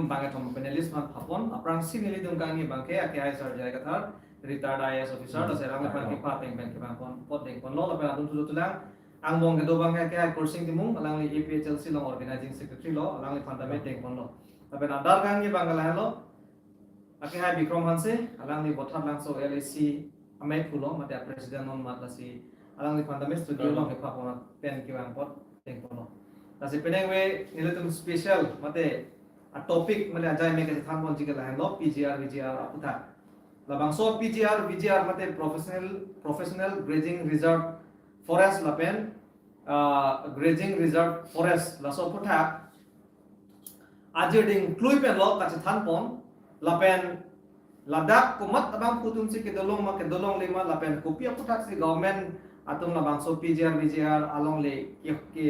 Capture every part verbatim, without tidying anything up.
bangkethom panelist aphan phapon, aphrangsi nelitum kangni abangke akehai Sir J I Kathar, retired I A S officer, hmm, lasi alangliphan, hmm, kepateng pen kevangpon, pot dengponlo, lapen atum thulo thulang, angbong kedo abangke akehai Kursing Timung, alangli A P H L C along organizing secretary lo, alangliphan tame, hmm, dengponlo. Lapen adar kangni abangke lahenlo, akehai Bikram Hanse, alangli Boithalangso L A C amei pulo, mate president non mat lasi, alangliphan tame studio, hmm, along kephapon pen kevangpot dengponlo. Lasi penang ave nelitum special, mate a topic, mate ajai me kachethanponji ke lahenlo, P G R, V G R aphuthak. Labangso P G R, V G R mate professional, professional grazing reserve forest lapen, ah, grazing reserve forest laso aphuthak ajirding klui pen lo kachethanpon, lapen ladak komat abang pu atumsi kedolong ma, kedolongle ma, lapen kopi aphuthaksi government atum labangso P G R, V G R alongle ke, ke,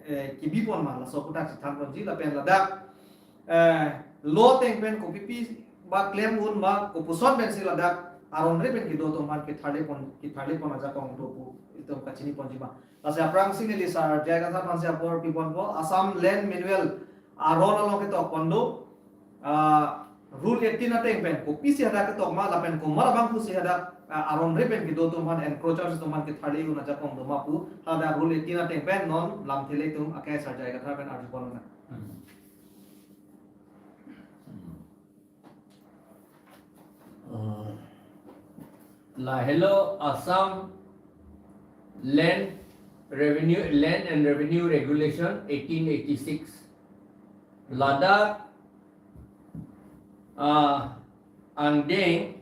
eh, kebipon ma, laso aphuthak chethanponji, lapen ladak, eh, law ateng pen kopipi ba klem un ma, kopuson pensi ladak aron re pen kedo atum aphan ketharlepon, ketharlepon ajakong do pu itum kachiniponji ma. Lasi aphrangsi neli Sir J I Kathar aphansi apor piponpo, Assam Land Manual aron along ketokpon do, ah, Rule eighteen ateng pen kopisi hadak ketok ma, lapen komat abang pusi hadak, ah, aron re pen kedo atum aphan, encroachers atum aphan ketharli un ajakong do ma pu, hadak Rule eighteen ateng pen non lamthe ilitum akehai Sir J I Kathar pen arjupon nang. Hmm. Uh, lahelo Assam Land Revenue, Land and Revenue Regulation eighteen eighty-six. Ladak, uh, angdeng,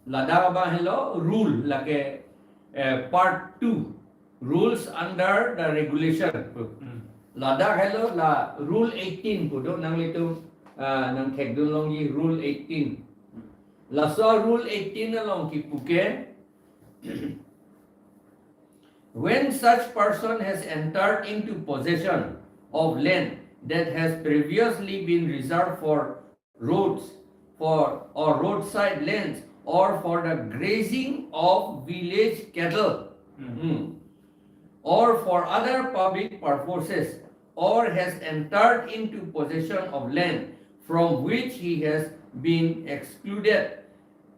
ladak abang helo rule lake, eh, part two, rules under the regulation. Hmm. Ladak helo la Rule eighteen pu do, nanglitum, ah, nangthekdun longji Rule eighteen. Laso Rule eighteen along kipu ke, when such person has entered into possession of land that has previously been reserved for roads, for, or roadside lands, or for the grazing of village cattle, hmm, hmm, or for other public purposes, or has entered into possession of land from which he has been excluded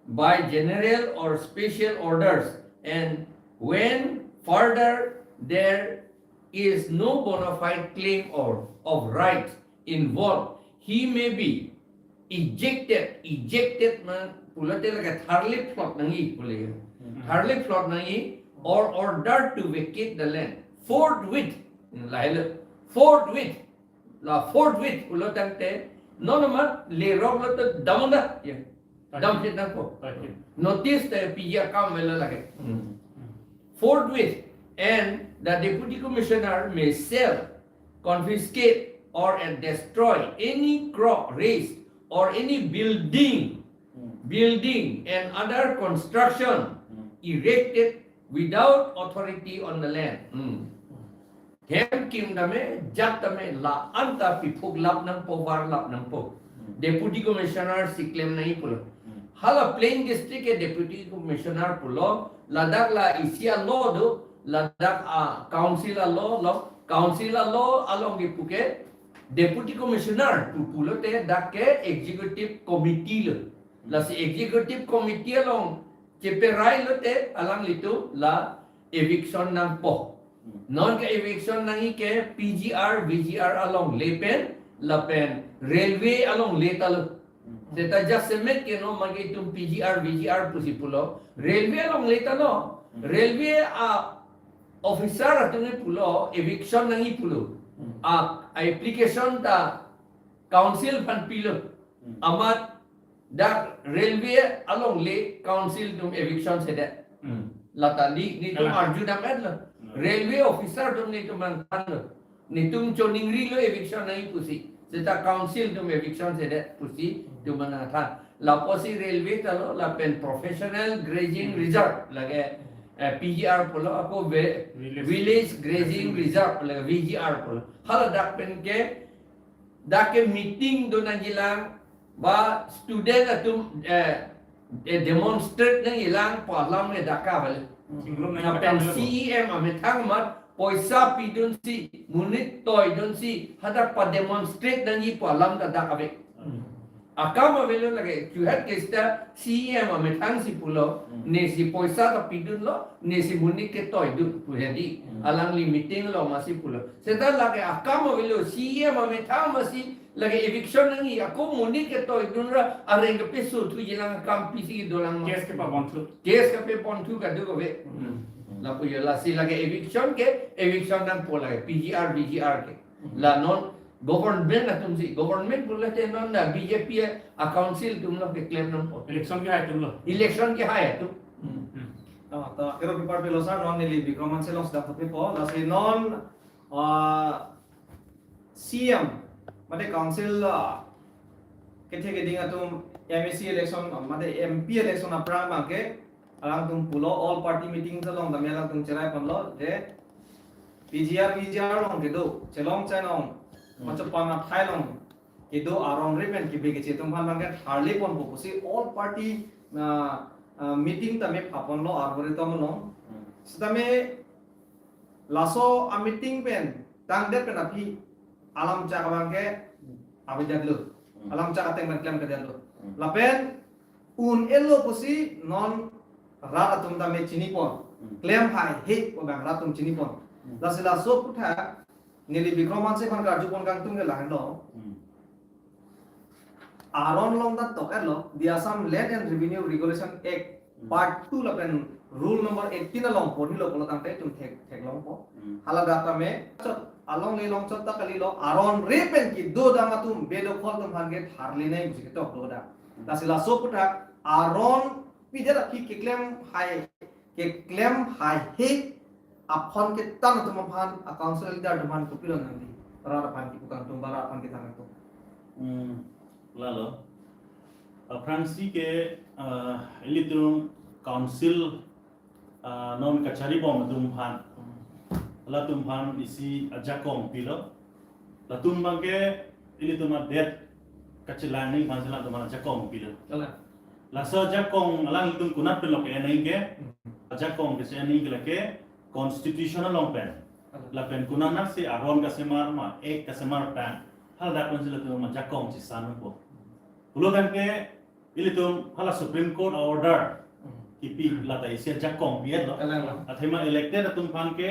by general or special orders, and when further there is no bona fide claim or of right involved, he may be ejected. Ejected ma pulote lake tharliphlot nangji pule. Hmm. Tharliphlot nangji or ordered to vacate the land forthwith. Lahelo forthwith. La forthwith pulo tangte, non ma lerok lo to damda. Ya. Damsi nangpo. Notice ta piji akam avelo lake. Hmm. Forthwith, and the Deputy Commissioner may sell, confiscate, or, uh, destroy any crop raised or any building, hmm, building and other construction, hmm, erected without authority on the land. Hmm. Hem kim tame, jat tame, la-an ta piphuk lap nangpo, var lap nangpo. Hmm. Deputy Commissioner si klem nangji pulo. Hmm. Hala Plain District ke Deputy Commissioner pulo, ladak la isi a-law do, ladak a-council a-law lo, council a-law along kipu ke Deputy Commissioner pu pulote dak ke Executive Committee lo. Lasi Executive Committee along cheperai lote alanglitum la eviction nangpo. Hmm. Non ke eviction nangji ke P G R, V G R alongle pen, lapen railway alongle ta lo. Hmm. Seta jasemet ke non mangke itum P G R, V G R pusi pulo. Railway alongle ta lo. Hmm. Railway a-officer atum ke pulo, eviction nangji pulo. Hmm. A, a-application ta council aphan pilo. Hmm. Amat dak railway alongle council atum eviction sedet. Hmm. Lata di, netum, kalang, arjudam-et lo. Hmm. Railway officer atum netum nangthanlo. Netum choningrilo eviction nangji pusi. Seta council atum eviction sedet pusi, hmm, netum nangthan. Lapusi railway ta lo, lapen professional grazing, hmm, reserve lake, eh, P G R pulo, ako ve-, village, village grazing, grazing reserve lake V G R pulo. Hala dak pen ke dak ke meeting do nangjilang, ba student atum, eh, eh, demonstrate nangjilang pu alam le dak ke avelo. Chingrum nangji, lapen dak ke avelo. C E M amethang amat poisa pidunsi, monit toidunsi, hadak pademonstrate nangji pu alam ta dak ave. Hmm. Akam avelo lake, chuhet ke seta C E M amethang si pulo, Hmm. nesi poisa ta pidunlo, nesi monit ketoidun pu hedi. Hmm. Alangli meeting lo masi pulo. Seta lake akam avelo C E M amethang masi lake eviction nangji, ako monit ketoidun ra areng kepeso thuji lang akam pisi dolang ma. Case kepabonthu. Case kepabonthu kadokave. Hmm. Lapu jo lasi lake eviction ke, eviction nangpo lake P G R, V G R ke. Hmm. La non government atum si, government pulote non na B J P a council atum lo keklem nangpo. Election kehai atum lo. Election kehai atum. Hmm. Hmm. Ah, ta kero pipar pilo sir, non neli Bikram Hanse along seta thupipo. Lasi non, ah, C M, mate council, ah, kethe keding atum M A C election, ah, mate M P election aphrang abangke, alangtum pulo all party meeting along tame alangtum cherai ponlo, je P G R, V G R along kedo, chelong chainong, Hmm. machopan athai along kedo aron re pen kibe keche atum aphan abangke tharle ponpo pusi all party, ah, ah, meeting tame pha ponlo arboretum along. Hmm. Sitame laso a meeting pen tangdet pen aphi alam chak abangke avedetlo. Hmm. Alam chak ateng pen klemkledetlo. Hmm. Lapen un-elo pusi non rat atum tame chinipon. Hmm. Klem haihe pu abang rat atum chinipon. Hmm. Lasi laso aputhak neli Bikram Hanse aphan karjupon kangtung ke lahenlo. Hmm. Aron along ta tok-etlo, the Assam Land and Revenue Regulation Act Hmm. Part two lapen rule number eighteen along porhilo pulo tangte itum thek, theklongpo. Hmm. Hala dak tame chot alongle along chot ta kalilo, aron re pen kedo dam atum bedokhol atum aphan ke tharle nangji pusi ketok do dak. Hmm. Lasi laso aputhak aron pidet aphi keklem hai, keklem haihe aphon kethan atum aphan, a council leader atum aphan kopilo nangji. Rat aphan kipu kangtung, ba rat aphan kethan kangtung. Hmm, lalo. Aphrangsi ke, ah, ilitum council, ah, non kachari bom atum aphan. Hmm. Latum aphan isi ajakong pilo. Latum abangke ilitum adet kachelang nangji aphan si latum aphan ajakong pilo. Kalang. Laso ajakong alanglitum konat pen lo ke-en nangji ke, Hmm. ajakong ke si-en nangji ke lake constitution along pen. Kalang. Lapen konatsi aron kasemar ma, act kasemar pen. Haladak pen si latum ajakong chesan nangpo. Pulo tangte ilitum hala Supreme Court order Hmm. kipi Hmm. lata isi ajakong pi-etlo. Kalang, kalang. Athema elected atum aphan ke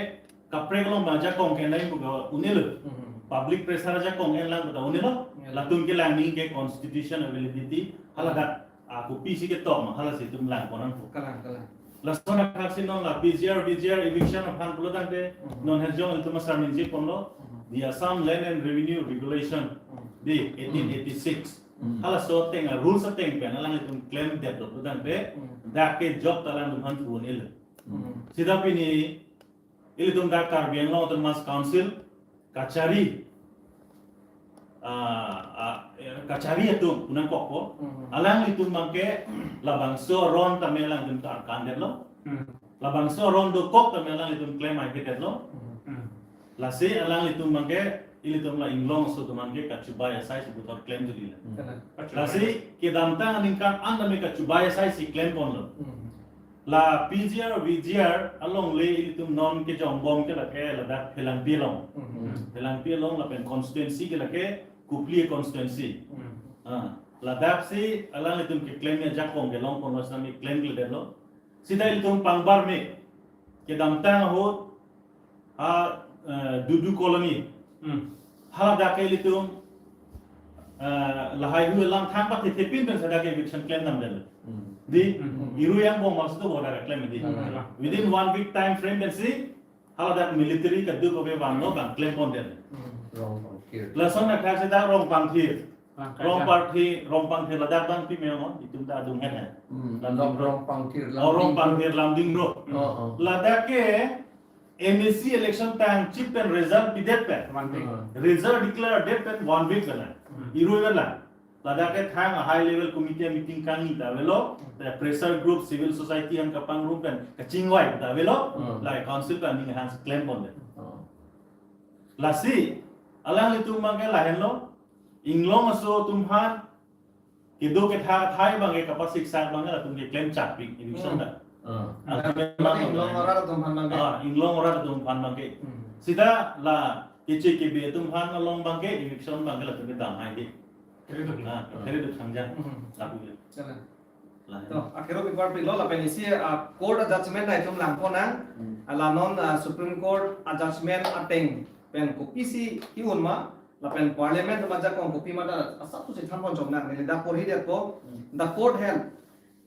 kaprek along abang ajakong ke nai buka un-elo. Hmm. Public pressure ajakong enlang buta un-elo. Ya. Latum kelang nangji ke constitution validity haladak, ah, kopisi ketok ma, halasi itum langpon nangpo. Kalang, kalang. Lason akhak si non la P G R, V G R eviction aphan pulo tangte, Hmm. non hejong itum asar ningje ponlo, Hmm. the Assam Land and Revenue Regulation, Hmm. the eighteen eighty-six. Hmm. Halaso ateng a rules ateng pen alanglitum klemdetlo pulo tangte, Hmm. dak ke job ta alangtum aphan thu un-elo. Hmm. Seta pini ilitum dak Karbi Anglong Autonomous Council kachari, ah, ah, eh, kachari atum pu nangkokpo. Hmm. Alanglitum abangke labangso aron tame alanglitum ta kandetlo. Hmm. Labangso aron dokok tame alanglitum klem aiketetlo. Hmm. Lasi alanglitum abangke ilitum la Inglong aso atum aphan ke kachubai asai si puthot klem duli la. Hmm. Kalang. Lasi kedamtang aningkan an tame kachubai asai si klem ponlo. Hmm. La P G R, V G R alongle ilitum non kejong bom ke lake ladak Phelangpi along. Hmm. Phelangpi along lapen constituency ke lake Kopili constituency. Hmm. Ah, ladak si alanglitum keklem ajakong kelong ponlo sitame klemkledetlo. Seta ilitum pangbar me kedamtang ahut ha, eh, Dudu Colony. Hmm. Haladak ke ilitum, eh, lahai hui alam thang pathethepin pen seta ke eviction klemdamdetlo. Hmm. Di, Hmm. Irui angbong mas tu boda klem di. Hmm. Within one week time frame pensi haladak military kadokave vanlo bang klem pondet. Hmm. Rongpangthir. Lason akhak seta Rongpangthir. Rongpangthir, Rongpangthir ladak bang pi memang itum ta adung hen hen. Hmm. Lamding Rong-, Rongpangthir, Oh, Lamding Rongpangthir Road. Lamding Road. Oh, oh. Ladak ke M A C election tang chip pen result pidet pen. One week. Hmm. Result declare det pen one week pen. Hmm. Irui pen la. Ladak ke thang a high level committee meeting kangni ta avelo, Hmm. the pressure group, civil society an kapangrum pen kachingvai ta avelo, Hmm. la council pen ning han klem pondet. Hmm. Lasi, alanglitum abangke lahenlo, Inglong aso atum aphan kedo ketha athai abangke kapasiksak abangke latum ke klem chakpik eviction Hmm. ta. Ah, ah, inglong arat atum aphan abangke. Ah, inglong arat atum aphan abangke. Hmm. Sita la keche kebe atum aphan along abangke, eviction abangke latum kedam hai di. Kere duk. Ah, kere duk sangja. Hmm. Lapu ya. Jalan. Lah. To, akhiro paper pilo lapen isi, ah, court a judgment na itum langpon nang. Hmm. Ala non, ah, Supreme Court a judgment ateng pen kopisi ki-un ma, lapen Parliament atum ajakong kopi ma ta asap tu si thanpon chom nang, neli dak porhi detpo. Hmm. The court held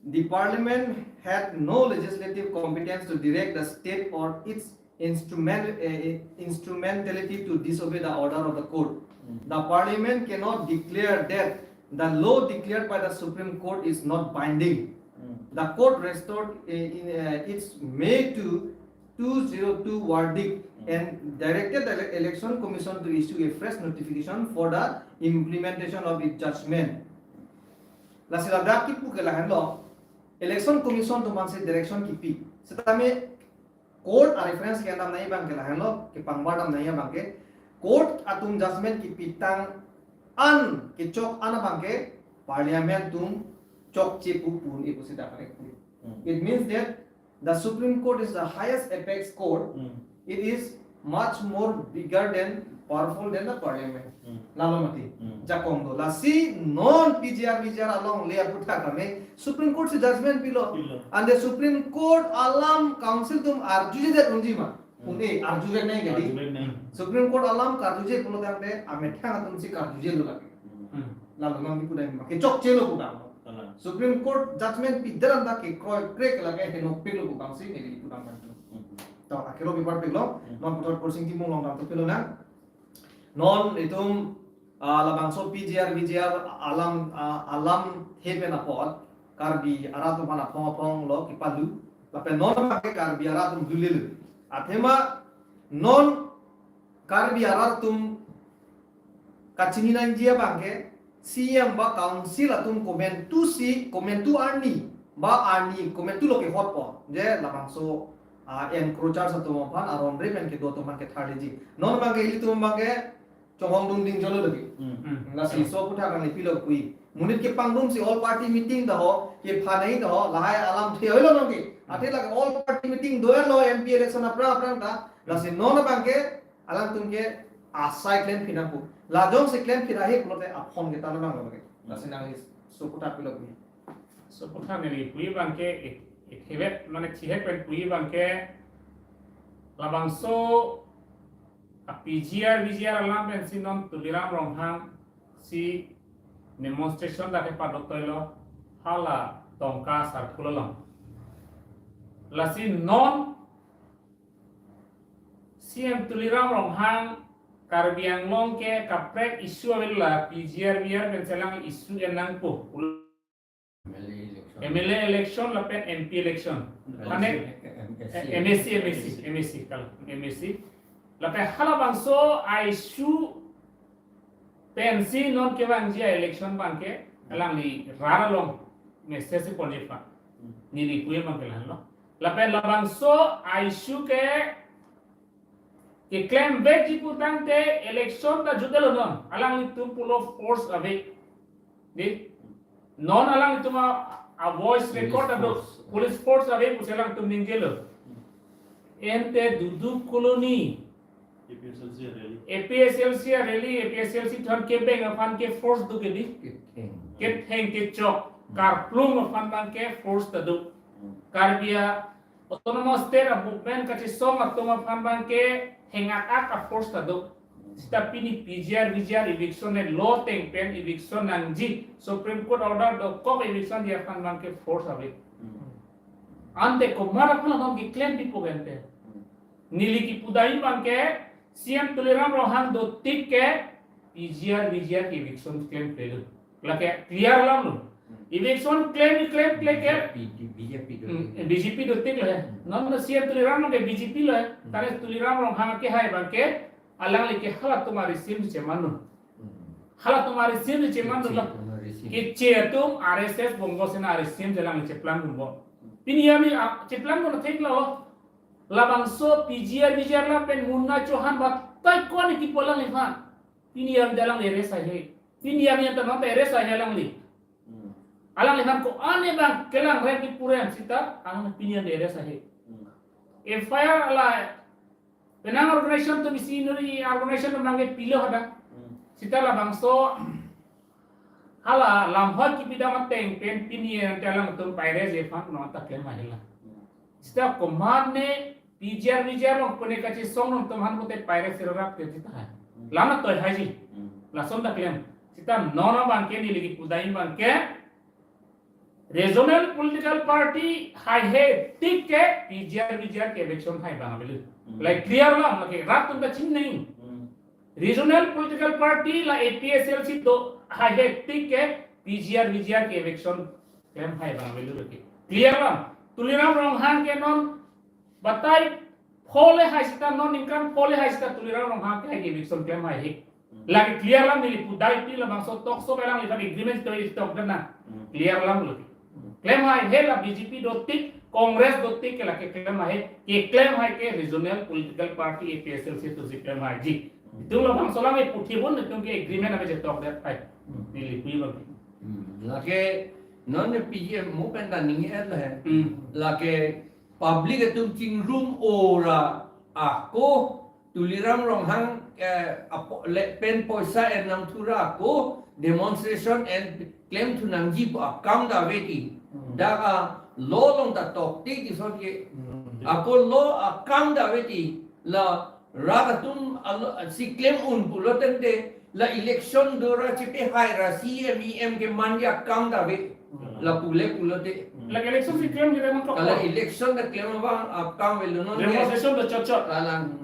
the Parliament had no legislative competence to direct the state or its instrument, eh, instrumentality to disobey the order of the court. Hmm. The Parliament cannot declare that the law declared by the Supreme Court is not binding. Hmm. The court restored, eh, in, eh, its May two, two zero two verdict, hmm, and directed the Ele-, Election Commission to issue a fresh notification for the implementation of its judgment. Lasi ladak kipu ke lahenlo, Election Commission atum aphansi direction kipi. Setame court a reference kedam nangji abangke lahenlo, kepangbar dam nangji abangke, court atum judgment kipi tang an, kechok an abangke, Parliament atum chokche pu pu-un-e pusi dak kare pu. Hmm. It means that the Supreme Court is the highest apex court. Hmm. It is much more bigger than, powerful than the Parliament. Hmm. Lalo mati. Hmm. Jakong do. Lasi non P G R V G R alongle aputhak kami Supreme Court si judgment pilo. Pilo. And the Supreme Court alam council atum arjuje det unji ma. Hmm. Un-e, arjuje nai jadi. Arjuje nai. Supreme Court alam karjuje pulo tangte amethang atum si karjuje lo lagi. Hmm. Lalo nang di pudam ma. Kechokche lo pudam. Kalang. Supreme Court judgment pidaran ta kekroi krek lake henopik lo pu abangsi neli pudam kan. Hmm. To, akhiro paper pilo, hmm, non putar Kursing Timung along damthu pilo nang. Non itum, ah, labangso P G R V G R alam, ah, alamthe pen apot, Karbi arat atum aphan aphong aphong lo kipalu, lapen non abangke Karbi arat atum dulil. Athema non Karbi arat atum kachini nangji abangke, C M ba council atum komantu si, komantu arni, ba arni komantu lo kehotpo. Je labangso, ah, encroachers atum aphan, aron re pen kedo atum aphan ketharliji. Non abangke ilitum abangke, chonghong dun ding jolo lagi. Hmm. Hmm. Lasi so aputhak nangli pilo pu-i. Monit kepangrum si all party meeting ta ho, kephanai ta ho, lahai alamthe oilo nangke. Hmm. Athe lake all party meeting do-an lo M P election aphrang aphrang ta. Hmm. Lasi non abangke, alangtum ke asai klemphi nangpo. La jongsi klemphi ra he pulote aphong ke tana nanglo ke. Lasi nangli so aputhak pilo pu-i. So aputhak neli pu-i abangke, ik, ik hebet mane chihek pen pu-i abangke labangso a P G R V G R alam pensi non Tuliram Ronghang si demonstration dak kepadot toilo hala Tongka circle along. Lasi non C M Tuliram Ronghang Karbi Anglong ke kaprek issue avelo la P G R V G R pensi alang issue en nangpo. M L A election. M L A election lapen M P election. M L A. Mane, M A C, eh, M A C, M A C, M A C, kalang, M A C. Lapen halabangso a-issue pensi non kevangji a-election abangke, alangli rat along message si ponji aphan. Hmm. Neli pu-i abangke lahenlo. Lapen labangso a-issue ke, keklem vekji pu tangte election ta jutdetlo non. Alanglitum pulo force ave. Di? Non alanglitum a, a voice record ado. Police force. Police force ave pusi alangtum ningjelo. Ante Dudu Colony, A P H L C rally. A P H L C rally, A P H L C thon kebeng aphan ke force do ke di? Ketheng. Ketheng kechok. Hmm. Karplung aphan abangke force ta do. Hmm. Karbi a-autonomous state a-movement kachesong atum aphan abangke hengak ak a-force ta do. Sita pini P G R V G R eviction ne law ateng pen eviction nangji, Supreme Court order dokok eviction ji aphan abangke force ave. Hmm. Ante komat aphan along keklem pipo ke ante. Hmm. Neli kipu dai abangke C M Tuliram Ronghang dotik ke P G R V G R ke eviction klemkle lo. Lake clear alam lo. Hmm. Eviction klem, klem, klem, klem. B J P, B J P do. Hmm, B J P dotik lo he. Hmm. Non C M Tuliram ke B J P lo he. Hmm. Tare Tuliram Ronghang kehai abangke alangli ke halatum a-regime chemandun. Hmm. Halatum a-regime chemandun lo. Kechok atum a-regime. Kechok atum R S S Bongo Sena a-regime alangli cheplangdunbom. Pini arni a, cheplangdun theklo. Labangso P G R V G R lapen Munna Chauhan batai ko-an kipu alangliphan. Pini arni alangli arrest ahe. Pini arni anta non ta arrest ahe alangli. Hmm. Alangliphan ko-an abang kelang rem kipu rem seta alang pini an arrest ahe. Hmm. F I R ala penang organization atum isi nuri organization atum nangkepilo hadak. Hmm. Seta labangso hala lamhoi kipidam ateng pen pini an te alangtum pairesi aphan nonta klem ahe la. Hmm. Seta komat ne P G R V G R along pune kachesong nangtum aphan pute pairesi rap ke seta hai. Hmm. Lana toi haiji. Hmm. Lason ta klem. Seta non abang ke neli kipu dai abang ke regional political party haihe tik ke P G R V G R ke eviction hai abang avelo. Hmm. Like clear alam lake rat atum ta chini nang. Hmm. Regional political party la A P H L C do haihe tik ke P G R V G R ke eviction klem hai abang avelo lake. Clear alam. Tuliram Ronghang ke non batai pho le hai seta non ningkan pho le hai seta Tuliram Ronghang ke hai ke eviction klem haihe. Hmm. Lake clear alam neli pu dai pi labangso talk show alangliphan agreement to is talk dan na. Hmm. Clear alam lo. Hmm. Klem haihe la B J P do tik, Congress do tik ke lake klem haihe, keklem hai ke regional political party A P H L C atumsi klem haiji. Hmm. Itum labangso alam e puthi bon itum ke agreement ave je talk that hai. Hmm. Neli pu lo. Hmm. Lake non ne P G M mo pen ta ning er lo hai. Hmm. Lake public atum chingrum ora ako Tuliram Ronghang, eh, apo-, le pen poisa en nangthura ako demonstration en klem thu nangji pu akam ta ave ti. Hmm. Dak a law along ta tokte ti son ke. Hmm. Ako law akam ta ave ti la rat atum alo, si klem un pulo tangte la election do ra chepe hai ra C E M E M ke manja akam ta ave. Hmm. Lapu le pulote. Hmm. Lake election si klem kita mangkok. Kala election ta klem abang akam avelo non ke. Demonstration ta chot chot. Kalang. Hmm.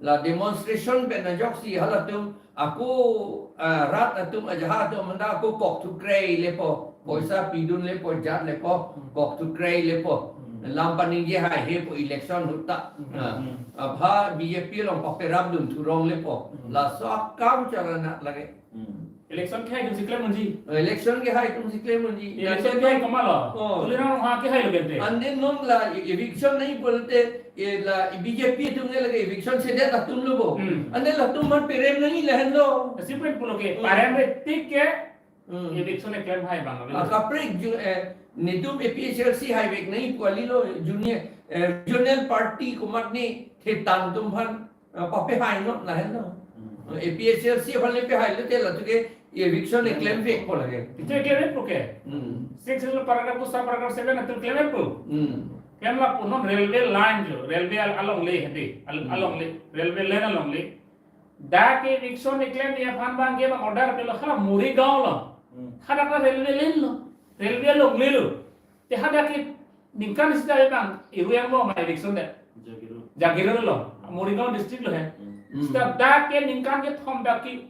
La demonstration pen ajoksi halatum ako, ah, rat atum ajaha atum manda ako kok thu krei lepo. Poisa pidun lepo, jat lepo, hmm, kok thu krei lepo. Hmm. Lam paningje haihe po election ahut ta. Hmm. Ah. Hmm. Abha B J P along paperap dun thurong lepo. Hmm. Laso akam chara na lake. Hmm. Election kehai atumsi klem unji. Election kehai atumsi klem unji. Election kehai komatlo? Oh. Tuliram Ronghang kehai lo gente. Ante non la e-, eviction nangji pulote, e la B J P atum ke lake eviction sedet atum lo bo. Hmm. Ante latum man perem nangji lahenlo. Sipet pulo ke, hmm, parem re tik ke, hmm, eviction e klem hai abang. Ah, kaprek ju, eh, netum A P H L C hai vek nangji pu kalilo junior, eh, regional party komat ne thetan atum aphan, ah, pape hai non lahenlo. Hmm. A P H L C aphan le pe hai lote latum ke eviction e klem vek po lake. Itu e klem vek po ke. Hmm. Six lo paragraph two sub paragraph seven atum klem vek po. Hmm. Klem lapu non railway line jo, railway al-, alongle hedi, al-, hmm, alongle, railway line alongle. Dak ke eviction e klemji aphan abang ke abang order pilo hala Morigaon lo. Hmm. Hadak ta railway line lo. Railway alongle lo. Te hadak ke ningkan seta abang Irweng lo ma eviction det. Jagiroad. Jagiroad lo. Morigaon district lo he. Hmm. Seta dak ke ningkan kethom dak ke,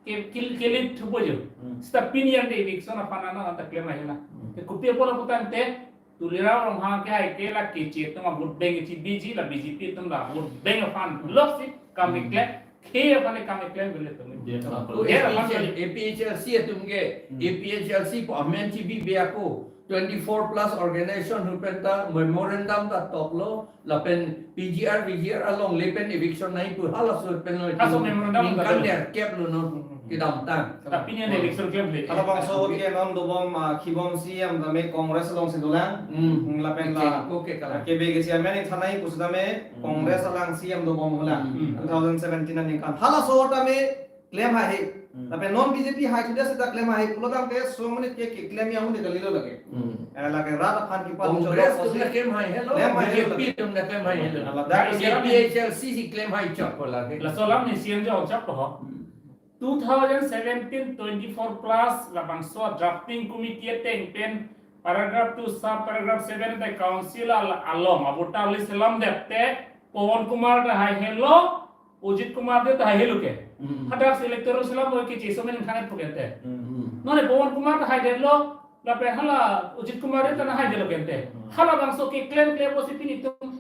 ke, ke, kelit thupo jo. Hmm. Seta pini an de eviction aphan nonta klem ahe la. Hmm. Te kopi apot lapu tangte Tuliram Ronghang kehai ke la keche atum a-vote bank chebiji la B J P atum la vote bank aphan, hmm, loksi kam, hmm, keklem, khei aphan kam keklem bele atum. Dia, ah, dia, A P H L C atum ke, hmm, A P H L C pu amen chebibe ako twenty-four plus organization ahut pen ta memorandum ta toklo, lapen P G R, V G R alongle pen eviction nangji pu halaso pen lo. Halaso memorandum ningkan ta derkep lo non, hmm, hmm, hmm, kedamtang. Ta pini an eviction klemle. Halabangso ke non dobom, ah, kibom C M tame Congress alongsi dolang. Hmm. Hmm, lapen la. Oke, oke, kalang. K B K C amen thanai pusitame, hmm, Congress alang C M dobom hulang. Hmm. Two thousand seventeen aningkan. Halaso tame klem haihe. Hmm. Lapen non B J P hai sudah seta klem haihe. Pulo tangte so mane ke, keklem ya mane kalilo lake. Hmm. Eh, lake rat aphan kipa Congress cholo atum si na klem haihelo. Klem haihelo. B J P atum na klem haihelo. Ala dak A P H L C si klem hai chot po lake. Laso alam ne C M jo chot po. Hmm. Two thousand seventeen twenty-four plus labangso drafting committee ateng pen paragraph two sub paragraph seven ta council al-, along abota le selam det te Pawan Kumar ta haihelo, Ajit Kumar Dey ta haihelo ke. Hmm. Hadak electoral selam ke cheso men thanat puken te. Hmm. Nonke Pawan Kumar ta haidetlo, lapen hala Ajit Kumar Dey ta na haidetlo kente. Hmm. Halabangso keklem klempo si pini atum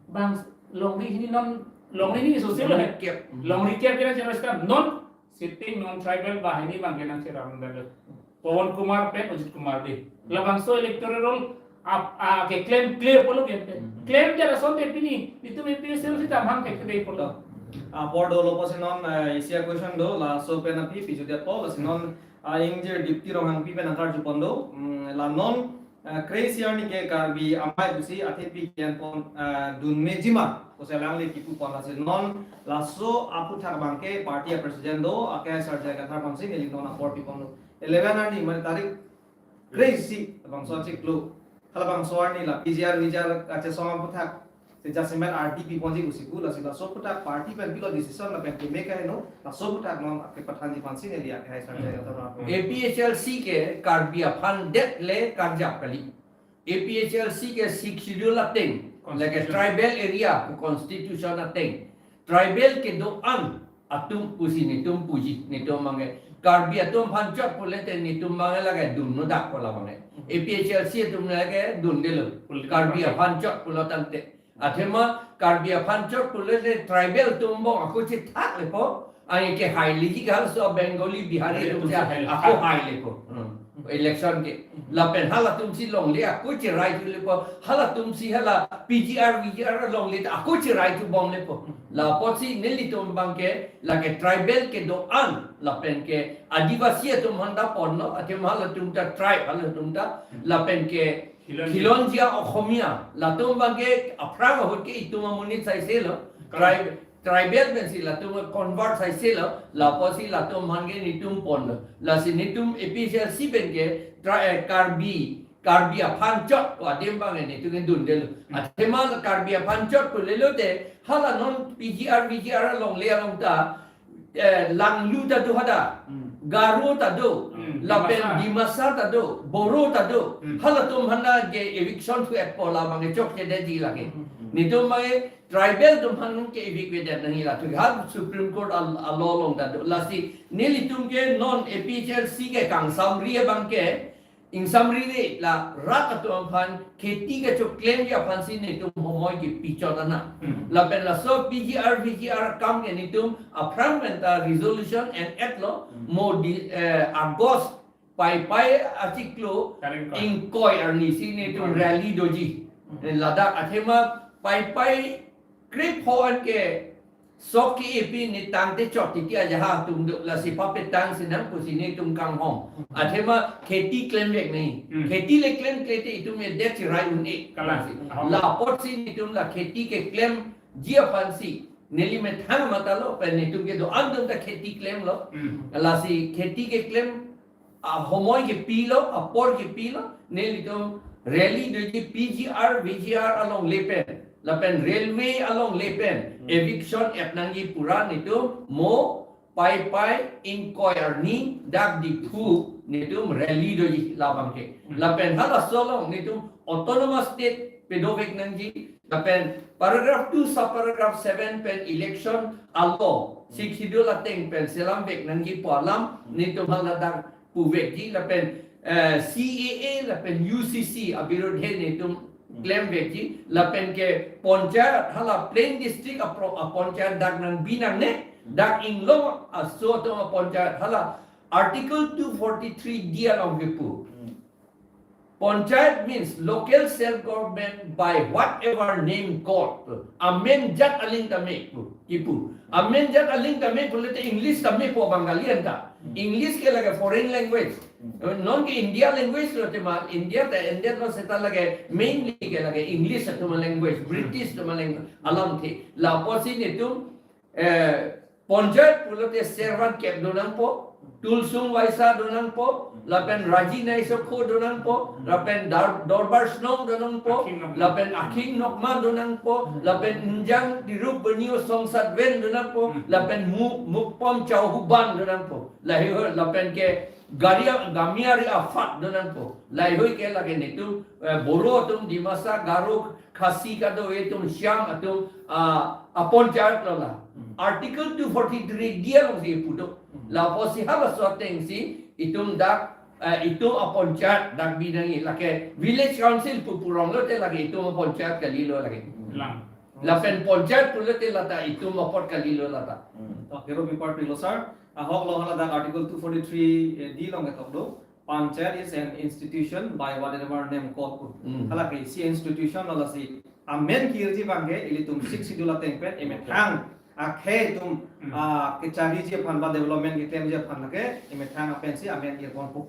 bang longri hini non, longri hini social lo he. Longri kep. Longri kep kena chero seta non sitting non tribal banghini abang kena chero abang dalo. Pawan Kumar pen Ajit Kumar Dey. Labangso electoral roll ap, a, keklem clear pulo kente. Hmm. Klem dia asonte pini, itum A P H L C ta amahang ke kede pulo. Ah, apor dolo pusi non, eh, isi a-question do, laso pen aphi piju dia po, lasi non Ah, ingjir Dipti Ronghangpi pen nangkarju pon do. Hmm, la non, ah, kre-isi arni ke Karbi Amei pusi athepi ke-en pon, ah, dun meji ma pusi alangli kipu pon, lasi non laso aphuthak abang ke party a-president do, akehai Sarjai Kathar aphansi neli non apor pi pon do. Eleven arni, mane tarik kre-isi, labangso achiklo. Halabangso arni la P G R V G R kachesong aphuthak, se jasemet R D P ponji pusi pu, lasi laso aphuthak party pen pilo decision lapen keme kaheno, laso aphuthak non akepathanji aphansi neli akehai Sarjai Kathar apor. A P H L C ke Karbi aphan det le karjap kali. A P H L C ke Sixth Schedule ateng, lake Constitution. Tribal area pu constitution ateng. Tribal kedo-an atum pusi netum puji, netum abang ke. Karbi atum aphan chot pule te netum abang ke lake dunno dak ko labang ke. A P H L C atum lake dundelo. Pule Karbi aphan chot pulo tangte. Athema Karbi aphan chot pule te tribal atum angbong ako chethak lepo. Anke hailiji ke halaso Bengali, Bihari atum si ako hai lepo. Hmm. Election ke. Lapen halatum si longle ako cherai thu lepo. Halatum si hala P G R, V G R longle ta ako cherai thu bom lepo. Lapotsi nelitum abang ke lake tribal kedo-an lapen ke Adivasi atum aphan ta ponlo, athema halatum ta tribe, halatum ta lapen ke Khilonjia. Khilonjia Okhomia, latum abang ke aphrang ahut ke itum amonit saise lo. Correct. Tribe, tribal pensi latum convert saise lo, lapotsi latum aphan ke netum ponlo. Lasi netum A P H L C pen ke tri-, eh, Karbi, Karbi aphan chot ko adim abang ke netum ke dundelo. Hmm. Athema Karbi aphan chot ko lelo te, hala non P G R, V G R alongle along ta, eh, Langlu ta do hadak, Hmm. Garo ta do, Hmm. lapen Dimasa. Dimasa ta do, Boro ta do. Hmm. Halatum aphan ta ke eviction thu-et po, labang ke chokchedetji lake. Hmm. Netum abang ke tribal atum aphan ke evict vedet nangji la thu. Hal Supreme Court al-, a-law along ta do. Lasi nelitum ke non A P H L C ke kangsamri abang ke, ingsamri le la rat atum aphan kheti kachoklemji aphansi netum homoi kepi chot anang. Hmm. Lapen laso P G R, V G R akam ke netum aphrang pen ta resolution en-et lo, Hmm. mo di, eh, August Paipai achiklo Tarik ingkoi. Ingkoi arni si netum Ingkoi. Rally doji. Hmm. Ladak athema Paipai krepho an ke sok ke-epi ne tangte chot titi ajaha atum do, lasi papetang sinang pusi netum kanghon. Hmm. Athema kheti klemvek nangji. Hmm. Kheti le klemkle te itum edet cherai un-e. Kalang. Lasi. Ahok. Lapotsi netum la kheti keklemji aphansi neli methang matha lo, pen netum kedo-an atum ta kheti klemlo. Hmm. Lasi kheti keklem ahomoi kepilo, apor kepilo, nelitum rally doji P G R, V G R alongle pen, lapen railway alongle pen, Hmm. eviction et nangji pura netum mo Paipai ingkoi arni dak Diphu netum rally doji labang ke. Hmm. Lapen halaso along netum autonomous state pedovek nangji, lapen paragraph two subparagraph seven pen election a-law, Sixth Schedule ateng pen selamvek nangji pu alam netum haladak puvekji, lapen, eh, C A A lapen U C C abirudhe netum klemvekji, lapen ke panchayat hala plain district apro-, a panchayat dak nangbi nangne, dak inglong aso atum a panchayat hala Article two forty-three D along kipu. Hmm. Panchayat means local self government by whatever name called. Amen jat aling tame pu, kipu. Amen jat aling tame pulote English tame pu Bengali anta. Hmm. English ke lake foreign language. Hmm. Non ke India language lo tema, India ta India lo seta lake mainly ke lake English atum language, Hmm. British atum language alamthe. Lapotsi netum, eh, panchayat pulote servant kep do nangpo, tulsung vaisa do nangpo, lapen raji naisokho do nangpo, lapen dar-, dorbar shnong do nangpo, Akhing nokma. Lapen akhing nokma do nangpo, lapen injang dirup benio songsat ven do nangpo, Hmm. lapen mu-, mukpom chauhuban do nangpo. Lahei ho, lapen ke gari a-, gami ari afat do nangpo. Lahei ho ke lake netum, eh, Boro atum, Dimasa, Garo, Khasi kado-e atum, Shyam atum, ah, a panchayat lo la. Hmm. Article two forty-three D alongsi pudo. Hmm. Lapotsi halaso atengsi itum dak, eh, itum a panchayat dak bi nangji, lake village council pu purong lote lake itum a panchayat kalilo lake. Lang. Lapen panchayat pulote lata itum apot kalilo lata. Hmm. Oke, Robi Party lo, sir. Ahok lo hala dak Article two forty-three D along ketok do. Panchayat is an institution by whatever name called pu. Hmm. Hala ke isi institution lo, lasi amen kirji abang ke ilitum Sixth Schedule ateng pen emethang Akhei itum, hmm, ah, kechariji aphan ba development keklemji aphan lake, emethang apensi amen irpon pu.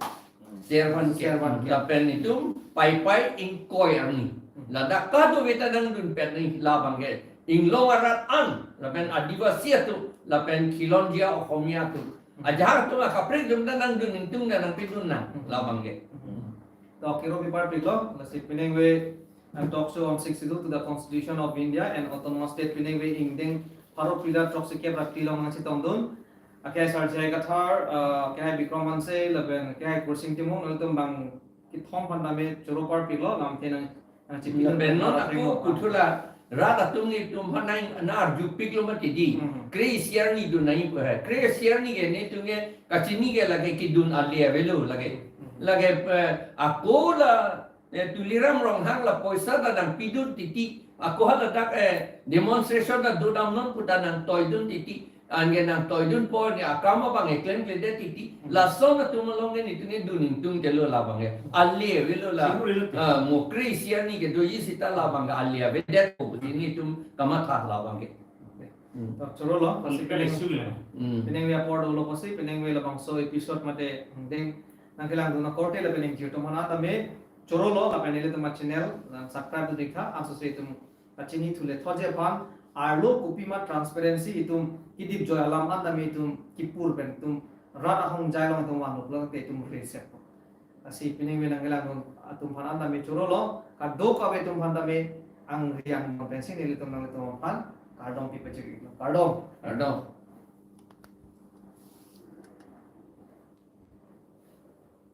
Servan ke. Servan ke. Lapen itum paipai ingkoi arni. Hmm. Ladak kadokave ta nangdun pet ni labang ke. Inglong arat an, lapen Adivasi atum, lapen Khilonjia Okhomia atum. Hmm. Ajahak atum akaprek atum ta nangdun ingtung ta nangpidun nang, hmm, labang ke. Hmm. To kiro bipar pilo, lasi pinengve, uh, talk show on sixty-two to the Constitution of India and Autonomous State pinengve ingdeng pharo phli ra throksi kep ra phli along nangchetongdun. Akhei Sarjai Kathar, uh, akhei Bikram Hanse, lapen akhei Kursing Timung, nangtum bang kethom aphan tame choro parpiklo, lamthe nang, nangchipilo. Lapen non ako puthot la rat atum netum aphan nang, nang arjupiklo mati di. Hmm. Kre-isi arni dun nangji pu hai. Kre-isi arni ke netum ke kachini ke lake kedun ale avelo lake. Hmm. Lake, eh, ako la, eh, Tuliram Ronghang la poisa ta nangpidun titi. Ako hala dak, eh, demonstration ta dodam non pu ta nangtoidun titi. Anke nangtoidunpo, ne akam abang keklemkledet titi. Hmm. Lason atum along ke netum ke dun ingtungdetlo labang ke. Ale avelo la. Singul ilo ti. Ah, mo kre-isi arni kedoji seta labang ke ale avedet ko, netum kamatha labang ke. Hmm. To chorolo, lasi pineng, pinengve apor dolo pusi, pinengve labangso episode mate ingdeng nangkelangdun akorte lapen ingjir atum aphan tame chorolo, lapen ilitum achannel nang subscribe dun iktha, ansose itum kachini thule thotji aphan, arlo kopima transparency itum kedipjoi alam an tame itum kepur pen itum rat ahongjai along itum vanloklo te itum reset. Lasi pinengve nangkelangdun atum aphan tame chorolo, kadokave atum aphan tame angri angno pensi nelitum nanglitum aphan kardom pipacheklo. Kardom. Kardom.